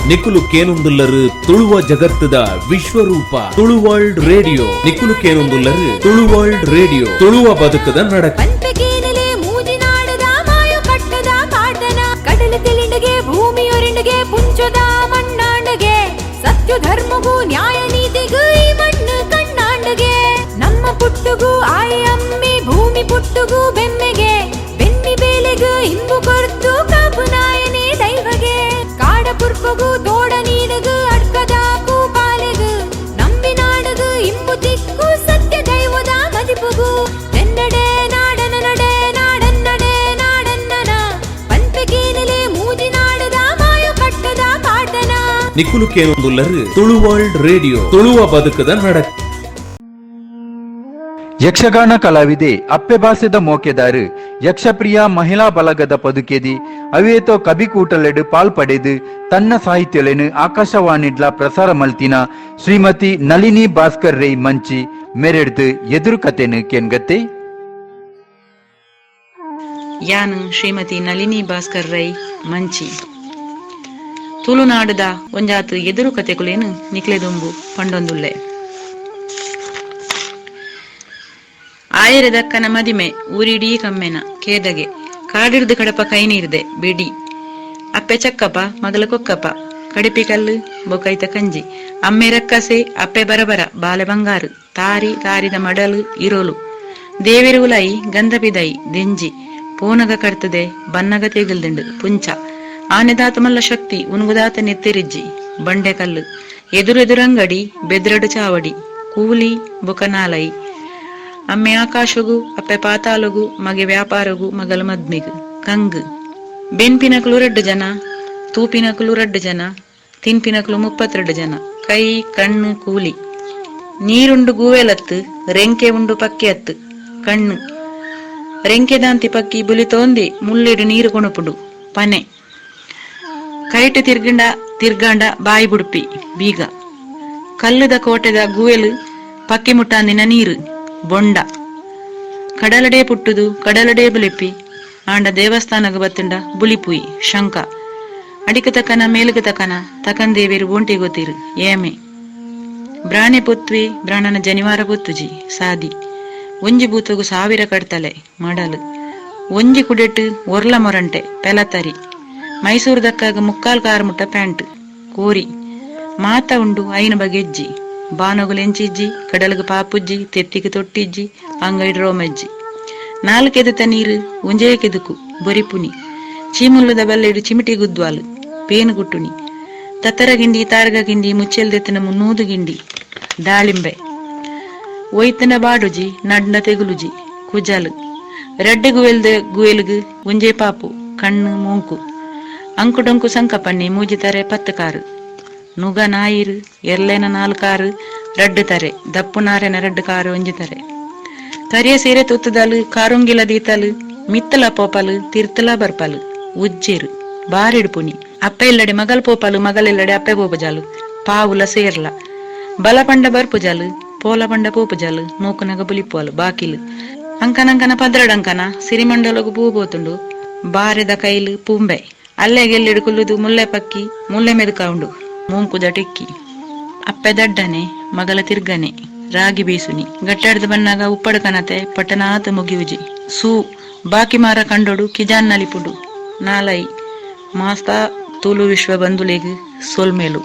ನಿಕುಲು ಕೇನುಂದುಲ್ಲರು ತುಳುವ ಜಗತ್ತದ ವಿಶ್ವರೂಪ ತುಳುವರ್ಲ್ಡ್ ರೇಡಿಯೋ. ನಿಕುಲು ಕೇನುಂದುಲ್ಲರು ತುಳುವರ್ಲ್ಡ್ ರೇಡಿಯೋ, ತುಳುವ ಬದುಕದ ನಡಕ. ಪನ್ಪೆಗೇನಲೆ ಮೂಜಿನಾಡದ ಮಾಯು ಕಟ್ಟದ ಪಾಡ್ದನ. ಕಡಲ ತೆಲಿಂಡಗೆ, ಭೂಮಿಯೊರಿಂಡಗೆ, ಪುಂಚದ ಮಣ್ಣಾಂಡಗೆ, ಸತ್ಯ ಧರ್ಮಗೂ ನ್ಯಾಯ ನೀತಿಗೂ ಈ ಮಣ್ಣು ಕಣ್ಣಾಂಡಗೆ. ನಮ್ಮ ಪುಟ್ಟುಗು ಆಯಿ ಅಮ್ಮೆ ಭೂಮಿ ಪುಟ್ಟುಗು ಬೆಮ್ಮೆಗೆ, ಬೆನ್ನಿ ಬೇಲೆಗು ಇಂಬು ಕೊರ್ತು ಕಾಪು ನಾಯನೆ ದೈವಗೆ. ಕಾಡ ಪುರ್ಪಗು ತೋಡ ನೀಡುಗು ಅಡ್ಕದ ಕೂಪಾಲೆಗು ನಂಬಿ ನಾಡುಗು ಇಂಬು ತಿಕ್ಕು ಸತ್ಯ ದೈವದ ಮದಿಪುಗು. ತೆನ್ನಡೆ ನಾಡನ ನಡೆ ನಾಡನ್ನಡೆ ನಾಡನ್ನನ. ಪನ್ಪೆಗೇನಲೆ ಮೂಜಿನಾಡದ ಮಾಯು ಕಟ್ಟದ ಪಾಡ್ದನ. ನಿಕುಲು ಕೇನುಂದುಲ್ಲರು ತುಳುವರ್ಲ್ಡ್ ರೇಡಿಯೋ, ತುಳುವ ಬದುಕದ ನಡಕ. ಯಕ್ಷಗಾನ ಕಲಾವಿದೆ, ಅಪ್ಪೆ ಬಾಸೆದ ಮೋಕೆದಾರು, ಯಕ್ಷಪ್ರಿಯ ಮಹಿಳಾ ಬಳಗದ ಪದುಕೆದಿ, ಅವೇತೋ ಕಬಿಕೂಟಲೆಡು ಪಾಲ್ ಪಡೆದು ತನ್ನ ಸಾಹಿತ್ಯಲೆನು ಆಕಾಶವಾಣಿಡ್ಲ ಪ್ರಸಾರ ಮಲ್ತಿನ ಶ್ರೀಮತಿ ನಳಿನಿ ಭಾಸ್ಕರ್ ರೈ ಮಂಚಿ ಮೆರೆಡ್ದು ಎದುರು ಕತೆನು ಕೆನ್ಗತ್ತೆ. ಯಾನು ಶ್ರೀಮತಿ ನಳಿನಿ ಭಾಸ್ಕರ್ ರೈ ಮಂಚಿ, ತುಳುನಾಡದ ಒಂಜಾತು ಎದುರು ಕತೆಕುಲೇನು ನಿಕ್ಲೆದುಂಬು ಪಂಡೊಂದುಲ್ಲೆ. ಆಯರೆ ದಕ್ಕನ ಮದಿಮೆ, ಊರಿಡೀ ಕಮ್ಮೆನ, ಕೇದಗೆ ಕಾಡಿರ್ದು ಕಡಪ ಕೈನೀರ್ದೆ ಬಿಡಿ. ಅಪ್ಪೆ ಚಕ್ಕಪ್ಪ, ಮಗಲ ಕೊಕ್ಕಪ್ಪ, ಕಡಿಪಿ ಕಲ್ಲು ಬೊಕೈತ ಕಂಜಿ. ಅಮ್ಮೆ ರಕ್ಕಸೆ, ಅಪ್ಪೆ ಬರಬರ, ಬಾಲೆ ಬಂಗಾರು. ತಾರಿ ತಾರಿದ ಮಡಲು ಇರೋಲು. ದೇವಿರುವುಲೈ ಗಂಧಪಿದೈ ದೆಂಜಿ. ಪೋನಗ ಕಡ್ತದೆ, ಬನ್ನಗ ತೆಗಲ್ದಿಂಡು ಪುಂಚ. ಆನೆದಾತ ಮಲ್ಲ ಶಕ್ತಿ, ಉನುಗುದಾತ ನೆತ್ತೆರಿಜ್ಜಿ ಬಂಡೆ ಕಲ್ಲು. ಎದುರೆದುರಂಗಡಿ, ಬೆದ್ರಡು ಚಾವಡಿ. ಕೂಲಿ ಬೊಕನಾಲೈ. ಅಮ್ಮೆ ಆಕಾಶಗು, ಅಪ್ಪೆ ಪಾತಾಲಗು, ಮಗೆ ವ್ಯಾಪಾರಗು, ಮಗಲ ಮದ್ಮಿಗು ಕಂಗು. ಬೆನ್ಪಿನಕುಲು ರಡ್ಡು ಜನ, ತೂಪಿನಕುಲು ರಡ್ಡು ಜನ, ತಿನ್ಪಿನಕುಲು 32 ಜನ. ಕೈ ಕಣ್ಣು ಕೂಲಿ. ನೀರುಂಡು ಗೂವೆಲತ್ತು, ರೆಂಕೆ ಉಂಡು ಪಕ್ಕೆ ಅತ್ತು ಕಣ್ಣು. ರೆಂಕೆ ದಾಂತಿ ಪಕ್ಕಿ ಬುಲಿತೋಂದಿ ಮುಳ್ಳಿಡು ನೀರು ಕೊಣುಪುಡು ಪನೆ. ಕೈಟ್ ತಿರ್ಗಂಡ ತಿರ್ಗಾಂಡ ಬಾಯಿ ಬುಡುಪಿ ಬೀಗ. ಕಲ್ಲುದ ಕೋಟೆದ ಗುವೆಲು ಪಕ್ಕಿ ಮುಟ್ಟಾಂದಿನ ನೀರು ಬೊಂಡ. ಕಡಲಡೆ ಪುಟ್ಟುದು ಕಡಲಡೆ ಬುಲಿಪಿ, ಆಂಡ ದೇವಸ್ಥಾನಗ ಬತ್ತುಂಡ ಬುಲಿಪುಯಿ ಶಂಕ. ಅಡಿಕ ತಕನ ಮೇಲುಗ ತಕನ ತಕಂದೇವೇರು ಓಂಟಿ ಗೊತ್ತಿರು ಏಮೆ. ಬ್ರಾಣೆ ಪುತ್ವಿ ಬ್ರಾಣನ ಜನಿವಾರ ಪುತ್ತುಜಿ ಸಾದಿ. ಒಂಜಿ ಬೂತಗು ಸಾವಿರ ಕಡ್ತಲೆ ಮಡಲು. ಒಂಜಿ ಕುಡೆಟ್ಟು ಒರ್ಲ ಮೊರಂಟೆ ಪೆಲತರಿ. ಮೈಸೂರು ದಕ್ಕಾಗ ಮುಕ್ಕಾಲ್ ಕಾರ್ ಮುಟ್ಟ ಪ್ಯಾಂಟ್ ಕೋರಿ. ಮಾತ ಉಂಡು ಐನ ಬಗೆಜ್ಜಿ. ಬಾನೊಗು ಎಂಚಿಜ್ಜಿ, ಕಡಲಗು ಪಾಪುಜ್ಜಿ, ತೆತ್ತಿಗೆ ತೊಟ್ಟಿಜ್ಜಿ, ಅಂಗೈಡ್ ರೋಮಜ್ಜಿ. ನಾಲ್ಕು ಕೆದುತ ನೀರು ಒಂಜೇ ಕೆದುಕು ಬೊರಿಪುನಿ. ಚೀಮುಲ್ಲದ ಬಲ್ಲೆಡು ಚಿಮಿಟಿ ಗುದ್ವಾಲು ಪೇನು ಗುಟ್ಟುನಿ. ತತ್ತರ ಗಿಂಡಿ ತಾರಗ ಗಿಂಡಿ ಮುಚ್ಚೆಲ್ ದೆತ್ತನ 300 ಗಿಂಡಿ ದಾಳಿಂಬೆ. ಒಯ್ತನ ಬಾಡುಜಿ, ನಡ್ನ ತೆಗುಲುಜಿ ಕುಜಾಲು. ರಡ್ಡೆ ಗುವೆಲ್ದ ಗುವೆಲ್ಗು ಒಂಜೇ ಪಾಪು ಕಣ್ಣು ಮೂಂಕು. ಅಂಕುಡೊಂಕು ಸಂಕಪಣ್ಣಿ ಮೂಜಿ ತಾರೆ 10 ಕಾರು. ನುಗ ನಾಯಿರು ಎರ್ಲೆನ ನಾಲ್ಕು ಕಾರು ರಡ್ಡು ತಾರೆ, ದಪ್ಪು ನಾರೆನ ರಡ್ಡು ಕಾರು ಒಂಜಿ ತಾರೆ. ಕರಿಯ ಸೀರೆ ತುತ್ತದಲು ಕಾರುಂಗಿಲ ದೀತಲು ಮಿತ್ತಲ ಪೋಪಲು ತಿರ್ತಲ ಬರ್ಪಲು ಉಜ್ಜೇರು ಬಾರಿಡುಪುನಿ. ಅಪ್ಪ ಇಲ್ಲಡೆ ಮಗಲ್ ಪೋಪಲು, ಮಗಲಿಲ್ಲಡೆ ಅಪ್ಪೆ ಪೋಪುಜಾಲು. ಪಾವುಲ ಸೇರ್ಲ. ಬಲ ಪಂಡ ಬರ್ಪುಜಾಲು, ಪೋಲ ಪಂಡ ಪೋಪುಜಾಲು, ನೂಕುನಗ ಬುಲಿಪೋಲು ಬಾಕಿಲು. ಅಂಕನಂಕನ ಪದ್ರಡಂಕನ ಸಿರಿಮಂಡಲಗು ಪೂ ಪೋತುಂಡು. ಬಾರೆದ ಕೈಲು ಪೂಂಬೆ. ಅಲ್ಲೇ ಗೆಲ್ಲಿಡು ಕುಲ್ಲುದು ಮುಲ್ಲೆ ಪಕ್ಕಿ ಮುಲ್ಲೆ ಮೆದುಕೌಂಡು ಮೂಂಕುದ ಟಿಕ್ಕಿ. ಅಪ್ಪೆ ದಡ್ಡನೆ, ಮಗಲ ತಿರ್ಗನೆ ರಾಗಿ ಬೀಸುನಿ. ಗಟ್ಟಾಡ್ದ ಬನ್ನಾಗ ಉಪ್ಪಡು ಕನತೆ ಪಟ್ಟನಾತ ಮುಗಿಯುಜಿ ಸೂ. ಬಾಕಿ ಮಾರ ಕಂಡೋಡು ಕಿಜಾನ್ ನಲಿಪುಡು ನಾಲೈ. ಮಾಸ್ತಾ ತುಳು ವಿಶ್ವ ಬಂಧುಲೆಗ್ ಸೊಲ್ಮೆಲು.